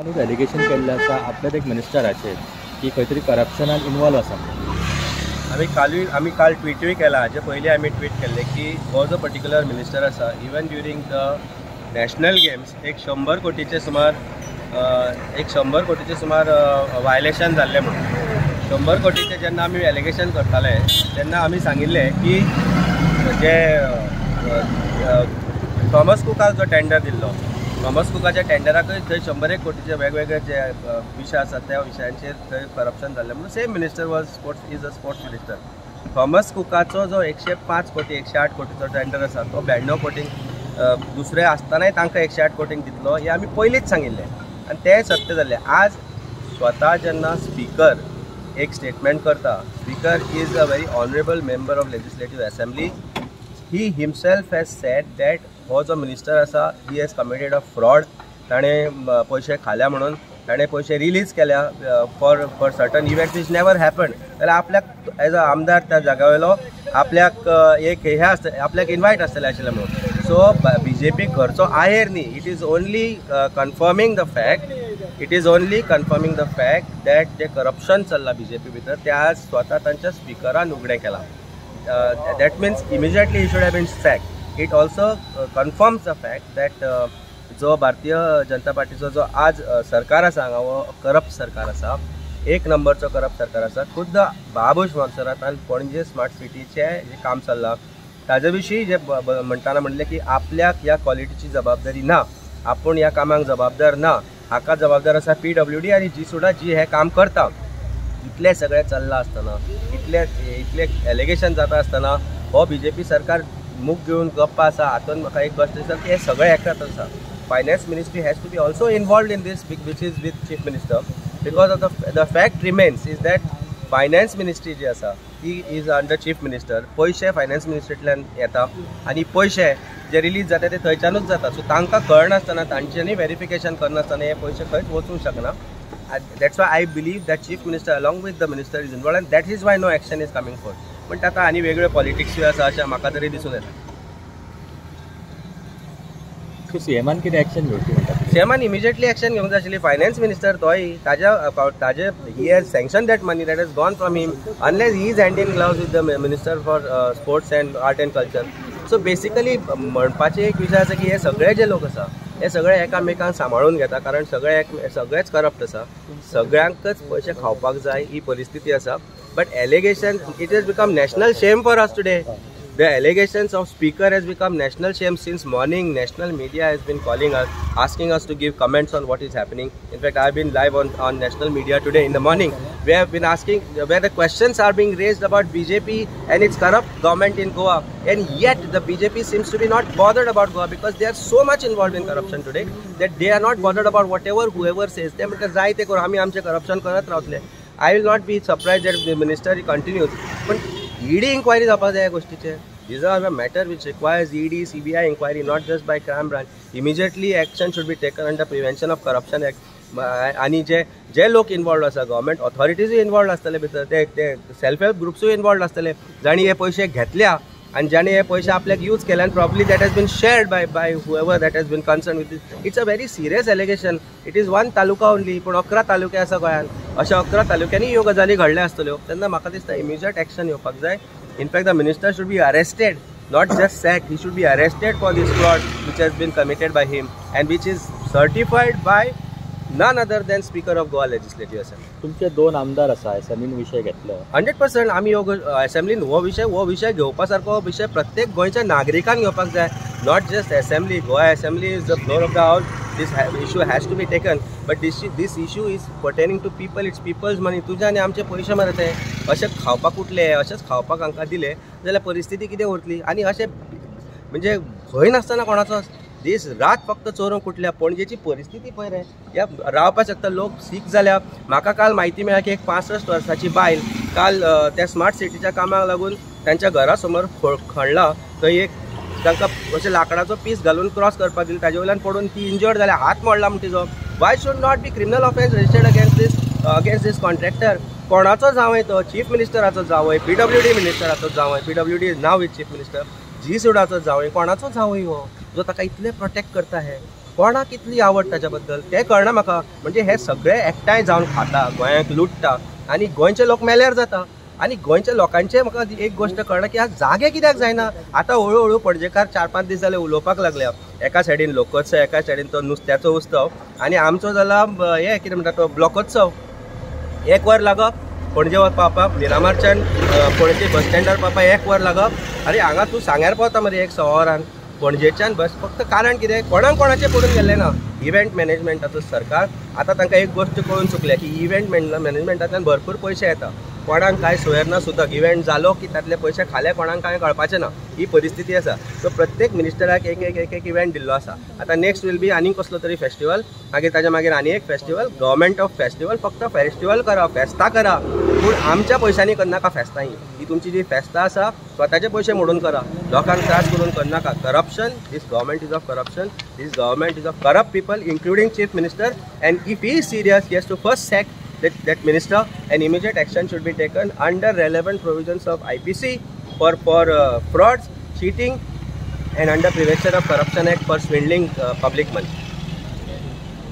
Allegation केल्लें आसा आपल्याच एक मिनिस्टराचेर की खंय तरी करप्शनान इनवॉल्व आसा. आमी काल ट्विटूय केला. हाजे पयलीं आमी ट्वीट केल्लें की हो जो पर्टिक्युलर मिनिस्टर आसा, even during the national games एक 100 कोटीचे सुमार 100 कोटीचे सुमार वायलेशन जाल्लें म्हणून. 100 कोटीचे जेन्ना आमी एलिगेशन करताले तेन्ना आमी सांगिल्लें की जे थॉमस कुकाक जो टेंडर दिल्लो, थॉमस कुकाच्या टेंडराकूय थंय 101 कोटीचे वेगवेगळे जे विशय आसात त्या विशयांचेर थंय करप्शन जाल्लें म्हणून. Same minister was sports is a sports minister. Thomas कुकाचो जो 105 कोटी 108 कोटीचो टेंडर आसा तो 92 कोटींक दुसरे आसतनाय तांकां 108 कोटींक दितलो हें आमी पयलींच सांगिल्लें आनी तें सत्य जाल्लें. आज स्वता जेन्ना स्पीकर एक स्टेटमेंट करता, speaker is a very honourable member of legislative assembly, he himself has said that हो जो मिनिस्टर आसा he has committed a fraud, ताणें पयशे खाल्या म्हणून, ताणें पयशे रिलीज केल्या for certain event which never happen. जाल्यार आपल्याक एज अ आमदार त्या जाग्या वयलो आपल्याक एक हें आसता, आपल्याक इनवायट आसतलें आशिल्लें म्हणून. सो बी जे पी घरचो आहेर न्ही, it is only confirming the fact, it is only confirming the fact that जें करप्शन चल्लां बी जे पी भितर तें आज स्वता तांच्या स्पिकरान उगडें केलां. That means immediately he should have been sacked. It also confirms the fact that जो भारतीय जनता पार्टीचो जो आज सरकार आसा हांगा हो करप्ट सरकार आसा, एक नंबरचो करप्ट सरकार आसा. खुद्द बाबूश मोन्सेरातान पणजे स्मार्ट सिटीचें जें काम चल्लां ताजे विशीं जे म्हणटाना म्हणलें की आपल्याक ह्या क्वॉलिटीची जबाबदारी ना, आपूण ह्या कामाक जबाबदार ना, हाका जबाबदार आसा PWD आनी जी सुडा जी हें काम करता. इतलें सगळें चल्लां आसतना, इतले इतले एलिगेशन जाता आसतना हो BJP सरकार मूक घेवन गप्पा आसा. हातून म्हाका एक गोश्ट दिसता की हे सगळे एकठांय आसा. Finance ministry has to be also involved in this, which is with chief minister, because of the fact remains is that finance ministry जी आसा ती is under chief minister. पयशे फायनान्स मिनिस्ट्रींतल्यान येता आनी पयशे जे रिलीज जाता ते थंयच्यानूच जाता. सो तांकां कळनासतना, तांच्यांनी वेरिफिकेशन करनासतना हे पयशे खंयच वचूंक शकना. That's why I believe that chief minister along with the minister is involved and that is why no action is coming forth. पण ताका आनी वेगळे पॉलिटिक्सूय आसा अशें म्हाका तरी दिसून येता. सीएमान कितें एक्शन घेवची म्हणटा? सीएमान इमिजिएटली एक्शन घेवंक जाय आशिल्ली. फायनान्स मिनिस्टर तोय ताज्या ताजे he has sanction that money that has gone from him unless he is hand in gloves with the minister for sports and art and culture. So basically म्हणपाचें एक विशय आसा की हे सगळे जे लोक आसा हे सगळे एकामेकांक सांबाळून घेता, कारण सगळे सगळेच करप्ट आसा, सगळ्यांकच पयशे खावपाक जाय ही परिस्थिती आसा. But allegation it has become national shame for us today. The allegations of speaker has become national shame since morning. National media has been calling us, asking us to give comments on what is happening. In fact, I have been live on national media today in the morning. We have been asking where the questions are being raised about BJP and its corrupt government in Goa, and yet the BJP seems to be not bothered about Goa because they are so much involved in corruption today that they are not bothered about whatever whoever says. ते म्हणटा जाय ते करूं, आमी आमचें corruption करत रावतले. I will not be surprised that the minister continues. पण ED inquiry जावपाक जाय ह्या गोष्टीचेर. These are a matter which requires ED, CBI inquiry, not just by crime branch. Immediately action should be taken under Prevention of Corruption Act. आनी जे जे लोक involve आसा, government ऑथॉरिटीजूय involve आसतले भितर, ते ते सेल्फ हेल्प ग्रुप्सूय इनवॉल्व आसतले, जांणी हे पयशे घेतल्या आनी जांणी हे पयशे आपल्याक यूज केले आनी probably that has been shared by whoever that has been concern with this. It's a very serious allegation. It is one taluka only, पूण 11 तालुके आसा गोंयांत. अशा 11 तालुक्यांनी ह्यो गजाली घडल्या आसतल्यो. तेन्ना म्हाका दिसता इमिजिएट एक्शन येवपाक जाय. In fact the minister should be arrested, not just sacked. He should be arrested for this fraud which has been committed by him and which is certified by none other than Speaker of Goa Legislative Assembly. तुमचे 2 आमदार आसा, असेंब्लीन विशय घेतलो. 100% आमी ह्यो असेंब्लीन हो विशय घेवपा सारको विशय प्रत्येक गोंयच्या नागरिकान घेवपाक जाय, not just assembly. Goa assembly is the floor of the house. This issue has to be taken, but this issue is pertaining to people. It's people's money. तुझे आनी आमचे पयशे मरे ते अशें खावपाक उठले, अशेंच खावपाक हांकां दिले जाल्यार परिस्थिती कितें उरतली? आनी अशें म्हणजे भंय नासतना कोणाचो दीस रात फक्त चोरूंक उठल्या. पणजेची परिस्थिती पळय रे, ह्या रावपाक शकता लोक सीक जाल्या. म्हाका काल म्हायती मेळ्ळ्या की एक 65 वर्साची बायल काल त्या स्मार्ट सिटीच्या कामाक लागून तांच्या घरा समोर खणला, थंय एक तांकां अशें लांकडाचो पीस घालून क्रॉस करपाक दिली, ताजे वयल्यान पडून ती इंजर्ड जाल्या, हात मोडला म्हण तिजो. Why should not be criminal offence registered against this contractor? कोणाचो जावंय तो, चीफ मिनिस्टराचो जावंय, PWD मिनिस्टराचो जावंय, PWD is now with chief minister, जी सुडाचो जावंय, कोणाचो जावंय हो जो ताका इतले प्रोटेक्ट करता हे. कोणाक इतली आवड ताच्या बद्दल तें कळना म्हाका. म्हणजे हे सगळे एकठांय जावन खाता, गोंयांक लुट्टा आनी गोंयचे लोक मेल्यार जाता. आनी गोंयच्या लोकांचे म्हाका एक गोश्ट कळना की आज जागे कित्याक जायना. आतां हळू हळू पणजेकार 4-5 दीस जाले उलोवपाक लागल्या. एका सायडीन लोकोत्सव, एका सायडीन तो नुस्त्याचो उत्सव आनी आमचो जाला हे कितें म्हणटा तो ब्लॉकोत्सव. 1 वर लागप पणजे पावपाक, मिरामारच्यान पणजे बस स्टँडार पावपाक 1 वर लागप. आनी हांगा तूं सांग्यार पावता मरे 1.25 वरान पणजेच्यान बस. फक्त कारण कितें, कोणाक कोणाचें पडून गेल्लें ना. इव्हेंट मॅनेजमेंटाचो सरकार आतां तांकां एक गोश्ट कळून चुकल्या की इव्हेंट मॅनेजमेंटांतल्यान भरपूर पयशे येता. कोणाक कांय सोयर ना सुद्दां इव्हेंट जालो की तातले पयशे खाले, कोणाक कांय कळपाचें ना, ही परिस्थिती आसा. सो प्रत्येक मिनिस्टराक एक एक एक एक इव्हेंट दिल्लो आसा. आतां नेक्स्ट will be आनीक कसलो तरी फेस्टिवल, मागीर ताच्या मागीर आनी एक फेस्टिवल, गव्हर्मेंट ऑफ फेस्टिवल. फक्त फेस्टिवल करा, फेस्तां करा, पूण आमच्या पयशांनी करनाका फेस्तां. ही तुमची जी फेस्तां आसा स्वताचे पयशे मोडून करा, लोकांक त्रास करून करनाका. Corruption, this government is of corruption, this government is of corrupt people including chief minister. And if he is serious, he has to first sack that minister and immediate action should be taken under relevant provisions of IPC for frauds, cheating and under Prevention of Corruption Act for swindling public money.